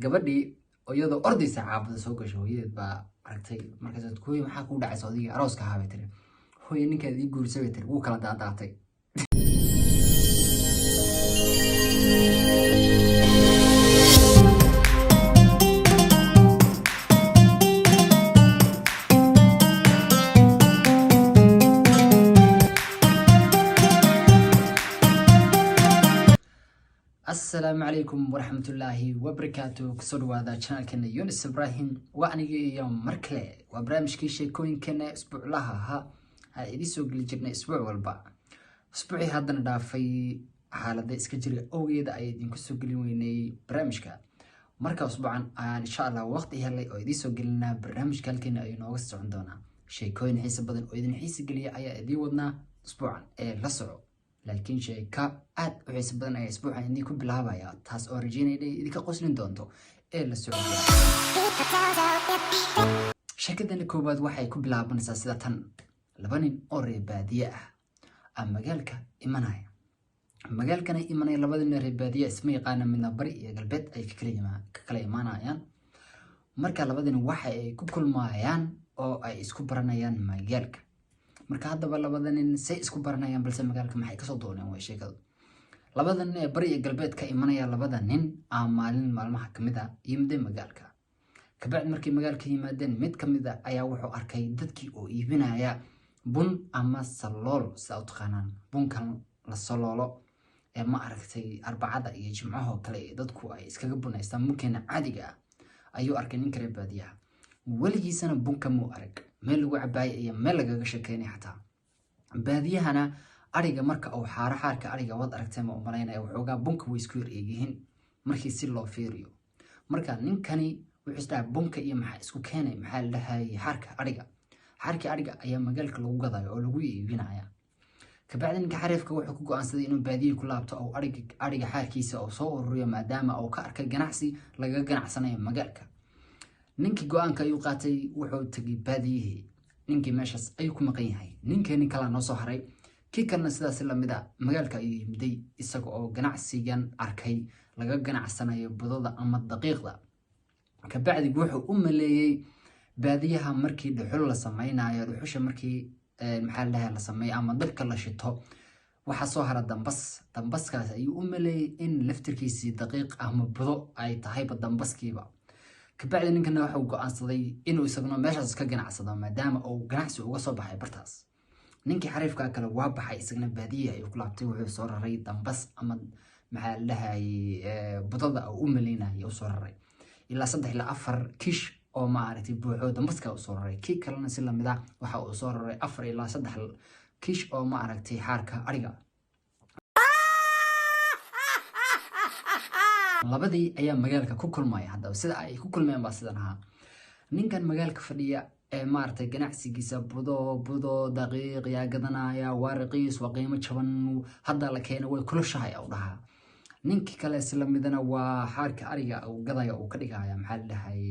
Gabadhii iyadoo ordaysa caabada soo gasho, hooyadeed baa aragtay. Markaas, "Hooye, maxaa kuu dhacaysa? Odigii arooska ahaa," bay tiri. "Hooye, ninkaad ii guurisay," bay tiri, "wuu kala daadaatay." Asalaamu calaykum waraxmatullaahi wabarakaatu. Kusoo dhawaada channelkeena Yunis Ibrahim. Waa aniga iyo mar kale, waa barnaamijkii sheekooyinkeena isbuuclaha ahaa aan idiin soo geli jirnay isbuuc walba. Isbuucii haddana dhaafay xaalada iska jira awgeeda ay idinku soo gelin weynay barnaamijka. Marka usbuucan ayaan insha Allah waqti helay oo idiin soo gelinaa barnaamijka. Halkeena ayuu nooga socon doonaa. Sheekooyin xiisa badan oo idin xiisa geliya ayaa idiin wadnaa usbuucan ee la soco. Laakiin sheeka aad u xiiso badan ayaa isbuucan idinku bilaabaya, taas oo rajeynaya inay idinka qoslin doonto ee la soco. Sheekadani koowaad waxay ku bilaabanaysaa sida tan: laba nin oo reer baadiye ah aa magaalka imanaya. Magaalkana imanaya labada nin reer baadiye isma yaqaana, midna bari iyo galbeed ay ka kala imaanayaan. Marka labada nin waxa ay ku kulmayaan oo ay isku baranayaan magaalka. Marka haddaba labada nin say isku baranayaan, balse magaalka maxay kasoo dooneen, way sheekadu. Labada nin ee bari iyo galbeed ka imanaya, labada nin aa maalin maalmaha kamid a yimideen magaalka. Kabacdi markay magaalka yimaadeen, mid kamid a ayaa wuxuu arkay dadkii oo iibinaya bun ama salool, sida u taqaanaan, bunkan la saloolo ee ma aragtay Arbacada iyo Jimcahoo kale ee dadku ay iskaga bunaystaan. Bunkeena caadiga ah ayuu arkay ninka reer baadiyaha. Weligiisana bunka muu arag, meel lagu cabaayo iyo meel lagaga sheekeynay xataa. Baadiyahana ariga marka uu xaaro, xaarka ariga waad aragtay ma umalaynaya, waxoogaa bunka way isku yar eegyihiin markii si loo fiiriyo. Marka ninkani wuxuu isdhahay, bunka iyo maxaa isku keenay, maxaa la dhahayay, xaarka ariga? Xaarkii ariga ayaa magaalka lagu gadayo oo lagu iibinaya. Kabacdi ninka xariifka wuxuu ku go'aansaday inuu baadiye ku laabto oo ariga xaarkiisa uu soo ururiyo, maadaama uu ka arkay ganacsi lagaga ganacsanayo magaalka. Ninkii go'aanka ayuu qaatay, wuxuu tegay baadiyihii. Ninkii meeshaas ayuu ku maqan yahay. Ninkii nin kalaa noo soo haray. Kii kalena sidaas lamid a magaalka ayuu yimiday, isaga oo ganacsigan arkay laga ganacsanayo budada ama daqiiqda. Kabacdi wuxuu u maleeyey baadiyaha markii dhuxul la sameynayo, dhuxusha markii maxaa la dhahay la sameeyo ama dabka la shito, waxaa soo hara dambas. Dambaskaas ayuu u maleeyey in laftirkiisii daqiiq ama budo ay tahayba dambaskiiba. Kabacdi ninkana wuxuu go'aansaday inuu isaguna meeshaas ka ganacsado, maadaama uu ganacsi uga soo baxay bartaas. Ninkii xariifka kale waa baxay, isagana baadiyihi ayuu ku laabtay. Wuxuu soo raray dambas ama maxaa la dhahayay budada uu u maleynayay. Usoo raray ilaa 3 ilaa 4 kish oo maaragtay buuxo dambaska usoo raray. Kii kalena si lamid ah waxa uu soo raray 4 ilaa 3 kish oo maaragtay xaarka ariga. Labadii ayaa magaalka ku kulmaya. Haddaba sida ay ku kulmeen baa sidan ahaa: ninkan magaalka fadhiya ee maaragtay ganacsigiisa budo daqiiq yaa gadanaya, waa raqiis, waa qiimo jaban, hadda la keena, way kulushahay, u dhahaa. Ninkii kale isla midana waa xaarka ariga uu gadaya, uu ka dhigaya maxaa la dhahay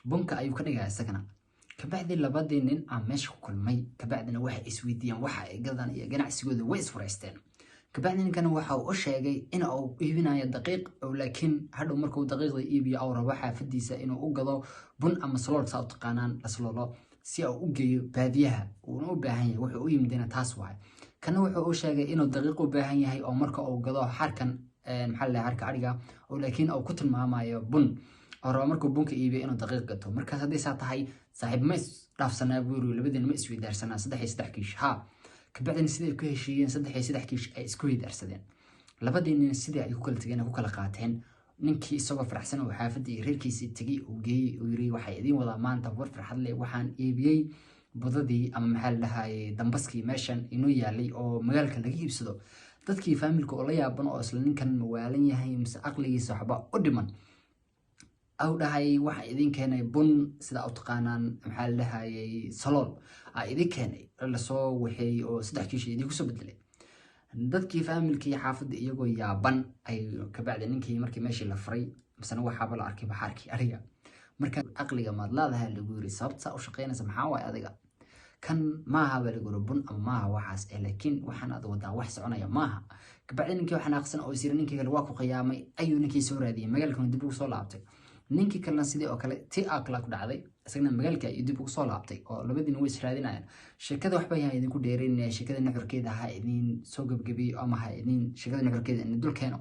bunka ayuu ka dhigaya isagana. Kabacdi labadii nin aa meesha ku kulmay. Kabacdina waxay isweydiiyeen waxa ay gadaan iyo ganacsigooda, way isfuraysteen. Kabacdi ninkana waxa uu u sheegay in uu iibinayo daqiiq, oo laakiin hadhow markuu daqiiqda iibiyo uu rabo xaafadiisa inuu u gado bun ama salool, saa u taqaanaan la saloolo, si uu u geeyo baadiyaha, uuna u baahan yahay. Wuxuu u yimidina taas waay. Kana wuxuu u sheegay inuu daqiiq u baahan yahay oo marka uu gado xaarkan maxaa la dhahay xaarka ariga, oo laakiin uu ku tilmaamayo bun, oo rabo markuu bunka iibiyo inuu daqiiq gato. Markaas haddii saa tahay, saaxiib, ma isdhaafsanaa, buu yiri, labadiina ma isweydaarsanaa 3 iyo 3 kiish? Haa. Kabacdina siday ku heshiiyeen, 3 iyo 3 kiish ay isku weydaarsadeen. Labadii nin sidii ay ku kala tegeen, ku kala qaateen. Ninkii isagoo faraxsan oo xaafadii iyo reerkiisii tegey uu geeyey, uu yiri, "Waxay idiin wadaa maanta war farxad leh. Waxaan iibiyey budadii ama maxaa la dhahayay dambaskii meeshan inuu yaalay oo magaalka laga iibsado." Dadkii faamilka oo la yaaban oo isla ninkan mawaalan yahay mise aqligiisa waxba u dhiman, au dhahay, "Waxaan idin keenay bun, sida u taqaanaan maxaa la dhahayay salool aa idin keenay, lasoo waxeeyey oo 3 kiish idinku soo bedelay." Dadkii faamilkii xaafadda iyagoo yaaban ay kabacdi ninkii markii meeshii la furay, misena waxaaba la arkay baxaarkii ariga. Marka aqliga maad leedahay, lagu yiri, sababta u shaqeynaysa maxaa waaye adiga? Kan maaha, baa lagu yiri, bun ama maaha waxaas ee, laakiin waxaan aad wadaa wax soconaya maaha. Kabacdi ninkii xanaaqsan oo isiri ninkii kale waa ku qiyaamay ayuu ninkii soo raadiyey, magaalkuna dib ugu soo laabtay. Ninkii kalena sidii oo kale ti akla ku dhacday, isagana magaalka ayuu dib ugu soo laabtay, oo labadiina way israadinayaan. Sheekada waxba yaa idinku dheeraynaya, sheekada nuxurkeeda ha idin soo gebgebiyo ama ha idin sheekada nuxurkeeda idin dul keeno.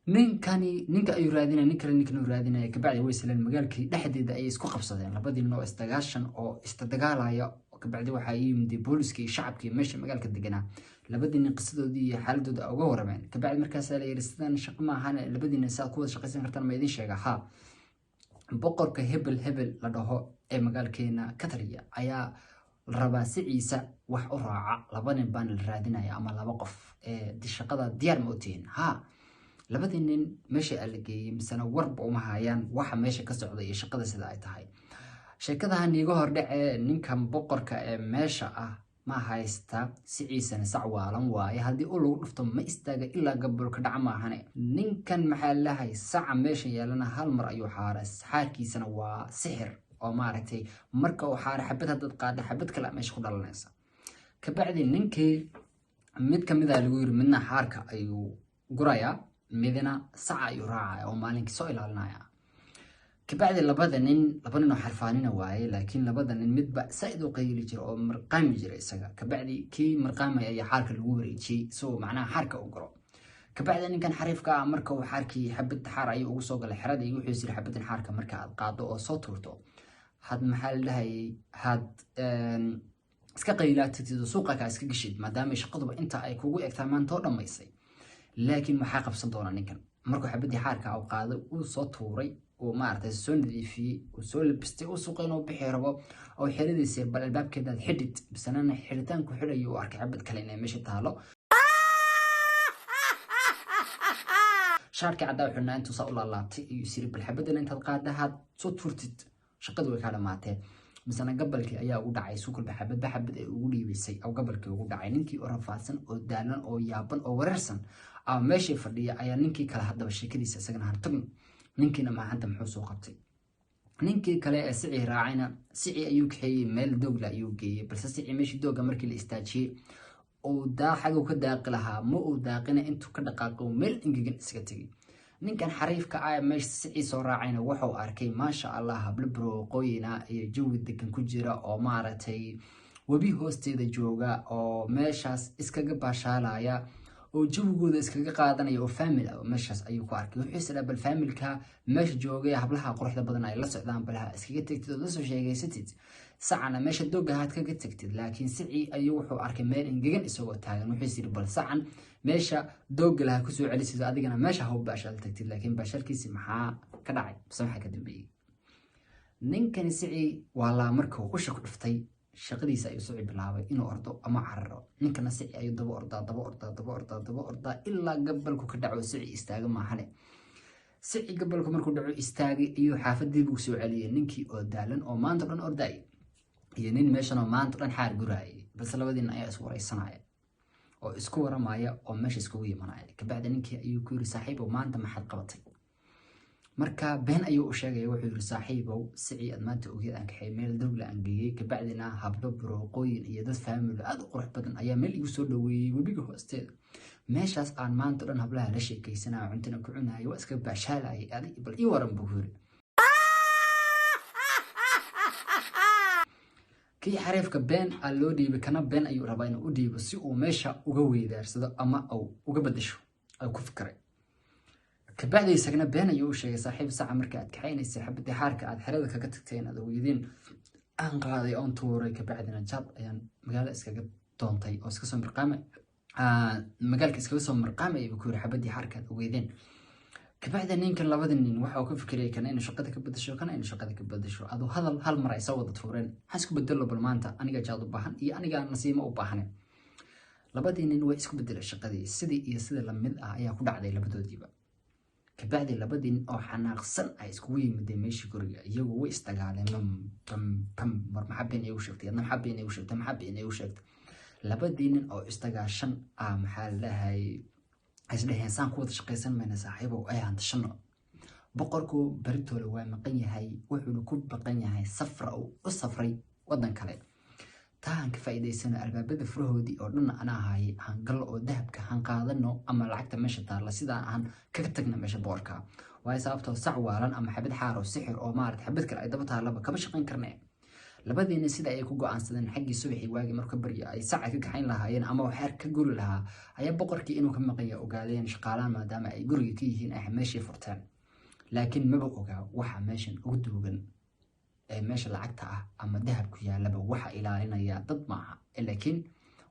Ninkani ninka ayuu raadinaya, nin kale ninkan uu raadinaya. Kabacdi way isleen magaalkii dhexdeeda ayay isku qabsadeen labadii nin oo isdagaashan oo isdagaalaya. Kabacdi waxaa yimid booliskii iyo shacabkii meesha magaalka deganaa, labadii nin qisadoodii iyo xaaladooda uga warameen. Kabacdi markaasaa la yidhi, sidan shaqo ma ahan, labadii nin saad ku wada shaqaysan kartaan ma idin sheega? Ha, boqorka hebel hebel la dhaho ee magaalkeena ka taliya ayaa la rabaa siciisa wax u raaca, laba nin baana la raadinaya ama laba qof ee shaqada diyaar ma u tihiin? Ha. Labadii nin meesha aa la geeyey, misena warba uma hayaan waxa meesha ka socda iyo shaqada sida ay tahay. Sheekadahan iiga hordhace, ninkan boqorka ee meesha ah ma haysta siciisana sac waalan waaye, haddii u lagu dhufto ma istaaga ilaa gabolka dhaca maahane. Ninkan maxaa lahay, saca meesha yeelana hal mar ayuu xaara, xaarkiisana waa sixir oo maaragtay marka uu xaara xabad haddaad qaada xabad kale meesha ku dhalanaysa. Kabacdi ninkii mid kamid a lagu yiri, midna xaarka ayuu gurayaa, midna saca ayuu raacaya oo maalinkii soo ilaalinaya. Kabacdi labada nin, laba nin oo xarfaanina waaye, laakiin labada nin midba saaid u qayli jira oo marqaami jira isaga. Kabacdi kii marqaamaya ayaa xaarka lagu wareejiyey isagoo macnaha xaarka u guro. Kabacdi ninkan xariifka ah marka uu xaarkii xabad xaar ayuu ugu soo galay xerada iyo wuxuu yiri, xabadan xaarka marka aad qaado oo soo tuurto, had maxaa la dhahayay, had iska qaylaatid oo suuqa kaa iska geshid, maadaama shaqaduba inta ay kugu egtaa maanta oo dhammaysay. Laakiin maxaa qabsan doona ninkan markuu xabadii xaarka uu qaaday, uu soo tuuray, uu maaragtay soo nadiifiyey, uu soo labistay, uu suuqa inuu bixi rabo oo xeradiisa bal albaabkeedaad xidhid, bisanana xidhitaanku xidhayo uu arkay xabad kale inay meesha taalo. Shaarkii caddaa xidhnaa intuu saa u laalaabtay ayuu isiri, bal xabadana intaad qaada haad soo tuurtid, shaqadu way kaa dhamaatee. Misena gabalkii ayaa ugu dhacay, suukalba xabadba xabad ay ugu dhiibaysay oo gabalkii ugu dhacay. Ninkii oo rafaadsan oo daalan oo yaaban oo wareersan ama meeshii fadhiya ayaa ninkii kale haddaba sheekadiisa isagana hartagno. Ninkiina maanta muxuu soo qabtay? Ninkii kale ee sicii raacayna sicii ayuu kaxeeyey, meel doogla ayuu geeyey. Balse sicii meeshii doogga markii la istaajiyey uu daa xaguu ka daaqi lahaa ma uu daaqina, intuu ka dhaqaaqo meel engegan iskaga tegey. Ninkan xariifka ah meesha sicii soo raacayna wuxuu arkay, maasha Allah, hablo barooqooyina iyo jawi degan ku jira oo maaragtay webi hoosteeda jooga oo meeshaas iskaga baashaalaya oo jawigooda iskaga qaadanaya oo family ah meeshaas ayuu ku arkay. Wuxuu isdhaa, bal familka meesha joogay hablaha quruxda badan ay la socdaan bal ha iskaga tegtid oo la soo sheegaysatid, sacana meesha doogga haad kaga tagtid. Laakiin sicii ayuu wuxuu arkay meel engegan isagoo taagan. Wuxuu is yiri, bal sacan meesha doogga laha kusoo celisido, adigana meesha ha u baashaal tagtid. Laakiin baashaalkiisi maxaa ka dhacay mise maxaa ka dambeeyey? Ninkani sicii waa laa markuu usha ku dhuftay shaqadiisa ayuu sici bilaabay inuu ordo ama cararo. Ninkana sici ayuu daba ordaa, daba ordaa, daba ordaa, daba ordaa ilaa gabalku ka dhaco sici istaaga maahane. Sici gabalku markuu dhaco istaagay ayuu xaafadii buu soo celiyey ninkii oo daalan oo maanta dhan ordaayay iyo nin meeshan oo maanta dhan xaar guraayay. Balse labadii nin ayaa is wareysanaya oo isku waramaya oo meesha iskugu imanaya. Kabacdi ninkii ayuu ku yiri, saaxiibow, maanta maxaad qabatay? Marka been ayuu u sheegaya. Wuxuu yiri, saaxiibow, sicii aad maanta ogeed aan kaxeey meel dowla aan geeyey, kabacdina hablo barooqooyin iyo dad faamilo aad u qurux badan ayaa meel igu soo dhaweeyey webiga hoosteeda, meeshaas aan maanta dhan hablaha la sheekaysanaya, cuntana ku cunayo, waa iska baashaalayay. Adig bal ii waran, buu yiri. Kii xariifka been aa loo dhiibay, kana been ayuu rabaa inuu u dhiibo si uu meesha uga weydaarsado ama uu uga bedesho ay ku fikiray. Kabacdi isagana been ayuu u sheegay, saaxiib, saca marka aad kaxaynaysay xabadii xaarka aad xerada kaga tagtay inaad ogeydeen aan qaaday oon tuuray, kabacdina jaad ayaan magaalada iskaga doontay oo iska soo mirqaamay, magaalka iskaga soo mirqaamay, buu ku yiri, xabadii xaarka aad ogeydeen. Kabacdi ninkan labada nin waxa uu ka fikirayay kana inuu shaqada ka bedesho, kana inuu shaqada ka bedesho. Aduu hadal hal mar ay soo wada tuureen, maxaa isku bedelo bal maanta aniga jaad u baahan iyo aniga nasiimo u baahan. Labadii nin way isku bedeleen shaqadii, sidii iyo sidii lamid ah ayaa ku dhacday labadoodiiba. Kabacdi labadii nin oo xanaaqsan ay iskugu yimideen meeshii guriga, iyagu way isdagaaleen, bam bam bam, war maxaa been iigu sheegtay adna, maxaa been iigu sheegtay, maxaa been iigu sheegtay? Labadii nin oo isdagaashan ah maxaa la dhahay isdheheen, saan ku wada shaqaysan mayna saaxiibow, ay hantashano. Boqorku beritoole waa maqan yahay, wuxuuna ku baqan yahay safra uu u safray waddan kale. Taa aan ka faa'iidaysano, albaabada furahoodii oo dhan anaa haayay, aan gallo oo dahabka han qaadano ama lacagta meesha taalla, sidaa aan kaga tagna meesha boqorka. Waayo, sababtoo sac waalan ama xabad xaar oo sixir oo maarata xabad kale ay daba taallaba kama shaqayn karne. Labadiina sida ay ku go'aansadeen, xaggii subaxii waagii marka baryo ay saca ka kaxayn lahaayeen ama waxyar ka guri lahaa, ayaa boqorkii inuu ka maqanya ogaadeen shaqaalaha, maadaama ay guriga ka yihiin ay meeshii furteen. Laakiin maba ogaa waxa meeshan ugu duugan ee meesha lacagta ah ama dahabku yaalaba. Waxa ilaalinaya dad maaha, laakiin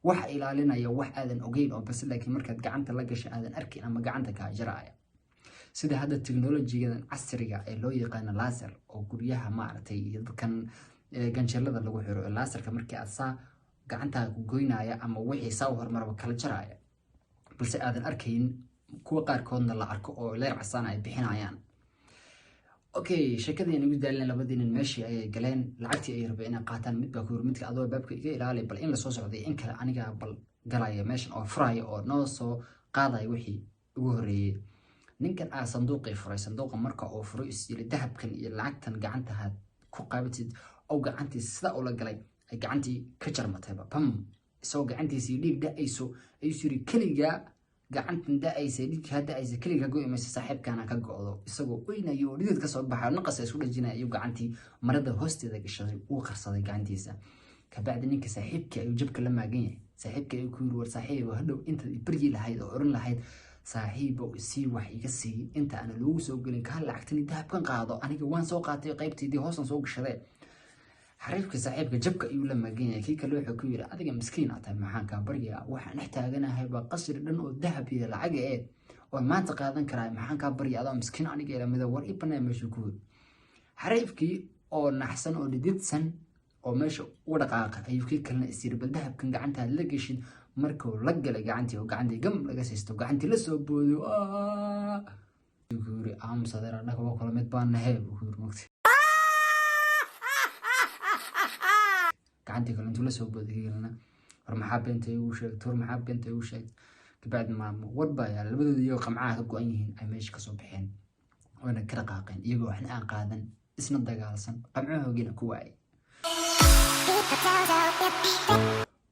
waxa ilaalinaya wax aadan ogeyn oo base laakiin markaad gacanta la gasho aadan arkin ama gacanta kaa jaraya, sida hadda teknolojiyadan casriga ee loo yaqaano laser oo guryaha maaragtay iyo dadkan ganjeelada lagu xiro ee laserka markii aad saa gacantaa ku goynaya ama wixii saa u hormaraba kala jaraya, balse aadan arkayn, kuwa qaarkoodna la arko oo leer casaan ay bixinayaan. Okay, sheekadii igu daalin, labadii nin meeshii ayay galeen, lacagtii ay rabeen inay qaataan. Mid baa ku yiri midka: "Adoo baabka iga ilaali, bal in lasoo socday in kale aniga bal galaya meeshan oo furaya oo noo soo qaadaya wixii ugu horreeyey." Ninkan aa sanduuqii furay. Sanduuqa marka uu furay, is yiri dahabkan iyo lacagtan gacantaha ku qaabatid, oo gacantii sida ula galay ay gacantii ka jarmatayba, bam! Isagoo gacantiisii dhiig da-ayso ayuu is yiri: "Keligaa gacantan da-aysa, dhiigkaa da-aysa keligaa go'i maysa, saaxiibkaana ka go'do." Isagoo oynayo oo dhidid kasoo baxayo, naqasa isku dhajinaya, ayuu gacantii marada hoosteeda gashaday, uu qarsaday gacantiisa. Kabacdi ninka saaxiibkii ayuu jabka la maagan yahay. Saaxiibkii ayuu ku yiri: "War saaxiib, hadhow intaad baryi lahayd oo oran lahayd saaxiibow isii, wax iga sii, inta aana loogu soo gelin, kaa lacagtani dahabkan qaado, aniga waan soo qaatay qaybtaydii, hoosan soo gashadee." Xariifka saaxiibka jabka ayuu la maagan yahay. Kii kale wuxuu ku yiri: "Adiga miskiin aa tahay, maxaan kaa baryaa? Waxaan dhex taaganahay baa qasri dhan oo dahab iyo lacag ee oon maanta qaadan karaa, maxaan kaa barya adoo miskiin aniga ilamida? War i banaa meesha," ku yiri. Xariifkii oo naxsan oo dhididsan oo meesha uga dhaqaaqa ayuu kii kalena is yiri: "Bal dahabkan gacantaad la geshid." Markuu la galay gacantii oo gacantii gam laga siisto, gacantii la soo boodo, ku yiri: "Aamus adeer, annaga waa kula mid baan nahay," buu ku yiri. Mugti gacantii kale intuu la soo booday, kii kalena: "War maxaa beenta igu sheegtay? War maxaa beenta igu sheegtay?" Kabacdi maamo war baa yaala, labadooda iyagoo qamcaha ka go-an yihiin ay meesha kasoo baxeen, wayna ka dhaqaaqeen iyagoo waxna aan qaadan, isna dagaalsan, qamcahoogiina ku waayay.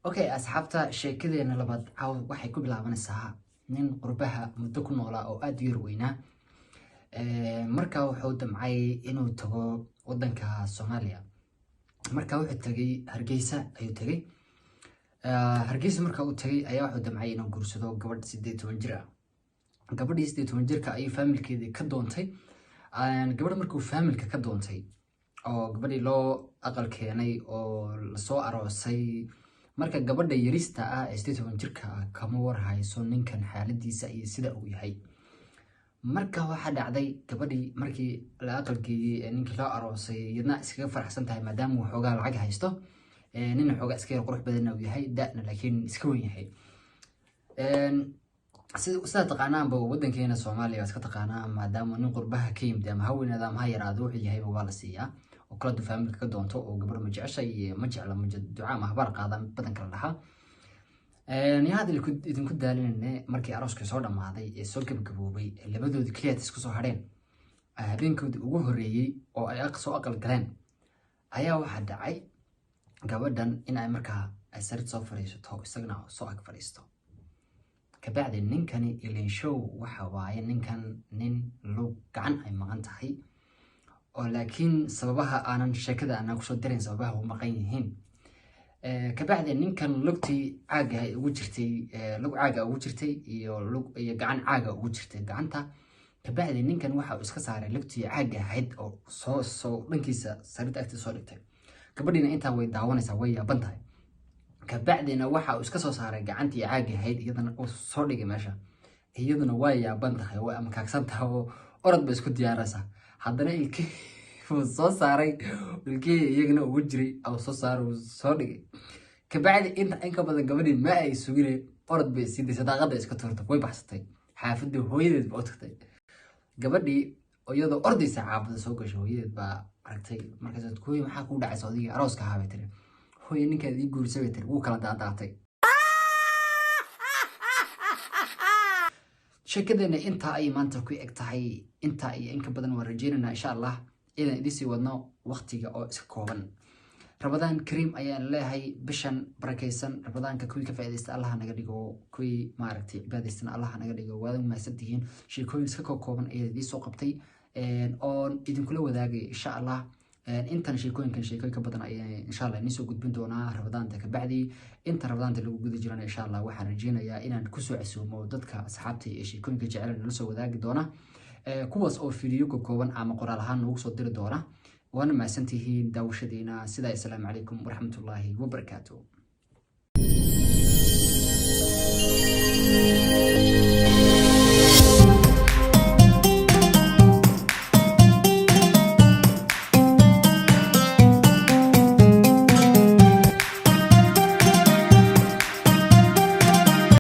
Okay asxaabta, sheekadeena labaad caaw waxay ku bilaabanaysaa nin qurbaha muddo ku noolaa oo aada u yar weynaa. Marka wuxuu damcay inuu tago wadanka Soomaaliya. Marka wuxuu tagay Hargeysa ayuu tagay. Hargeysa marka uu tagay ayaa wuxuu damcay inuu guursado gabadh 18 jir ah. Gabadhii 18 jirka ayuu faamilkeedii ka doontay. Gabadh markuu faamilka ka doontay oo gabadhii loo aqal keenay oo lasoo aroosay, marka gabadha yarista ah ee 18 jirka ah kama war hayso ninkan xaaladiisa iyo sida uu yahay. Marka waxaa dhacday, gabadhii markii la aqal geeyey ee ninkii loo aroosay, iyadna iskaga faraxsan tahay maadaama uu xoogaa lacag haysto, nin xoogaa iska yar qurux badanna uu yahay, da'na laakiin iska weyn yahay. Sida taqaanaanba wadankeena Soomaaliya waa iska taqaanaa, maadaama nin qurbaha ka yimid ama ha weynaado ama ha yaraado, wuxuu yahayba waa la siiyaa oo kala du faamilka ka doonto oo gabadh ma jecesha iyo ma jecla, ma duca ama habaar qaada badan kala dhahaa. Yaa hadda idinku daalinayne, markii arooskii soo dhammaaday ee soo gabagaboobay ee labadoodii keliyaad isku soo hadheen, habeenkoodii ugu horreeyey oo ay soo aqal galeen, ayaa waxaa dhacay gabadhan in ay markaa ay sariir soo fadhiisato, isagana soo ag fadhiisto. Kabacdi ninkani ilinshow waxa waaye ninkan nin lug gacan ay maqan tahay oo laakiin sababaha aanan sheekada aanan kusoo dirayn sababaha u maqan yihiin. Kabacdi ninkan lugtii caaga ugu jirtay, lug caaga ugu jirtay iyo lug iyo gacan caaga ugu jirtay gacanta. Kabacdi ninkan waxa uu iska saaray lugtii caaga ahayd oo soo dhankiisa sariirta agtiisa soo dhigtay. Gabadhiina intaa way daawanaysaa, way yaaban tahay. Kabacdina waxa uu iska soo saaray gacantii caaga ahayd, iyadana uu soo dhigay meesha. Iyaduna way yaaban tahay, way amakaagsan tahay oo orod bay isku diyaaraysaa. Haddana ilkihii uu soo saaray, ilkihii iyagana ugu jiray uu soo saaray, uu soo dhigay. Kabacdi inta in ka badan gabadhii ma ay sugine, orod bay sii daysay, daaqada iska tuurtay, way baxsatay, xaafadii hooyadeed ba u tagtay. Gabadhii iyadoo ordaysa caabada soo gashay, hooyadeed baa aragtay. Markaas: "Hooye, maxaa kuu dhacaysa? Odigii arooska ahaa," bay tiri. "Hooye, ninkaad ii guurisay," bay tiri, "wuu kala daadaatay." Sheekadeena intaa ayay maanta ku eg tahay. Intaa iyo in ka badan waan rajeynaynaa insha Allah inaan idiin sii wadno, waqtiga oo iska kooban. Ramadaan kariim ayaan leeyahay. Bishan barakaysan Ramadaanka kuwii ka faa'iidaysta Allaha naga dhigo, kuwii maaragtay cibaadaystana Allaha naga dhigo. Waad mahadsantihiin. Sheekooyin iska kooban ayaa idiin soo qabtay oon idinkula wadaagay. Insha Allah intan sheekooyinkan sheekooyin ka badan ayaan insha Allah idiin soo gudbin doonaa Ramadaanta kabacdi. Inta Ramadaanta lagu guda jirana, insha Allah waxaan rajeynayaa inaan kusoo casuumo dadka asxaabta ee sheekooyinka jecel nala soo wadaagi doona, kuwaas oo fiidiyo ka kooban ama qoraal ahaan noogu soo diri doona. Waana mahadsantihiin daawashadiina. Sidaa, asalaamu calaykum waraxmatullaahi wabarakaatu.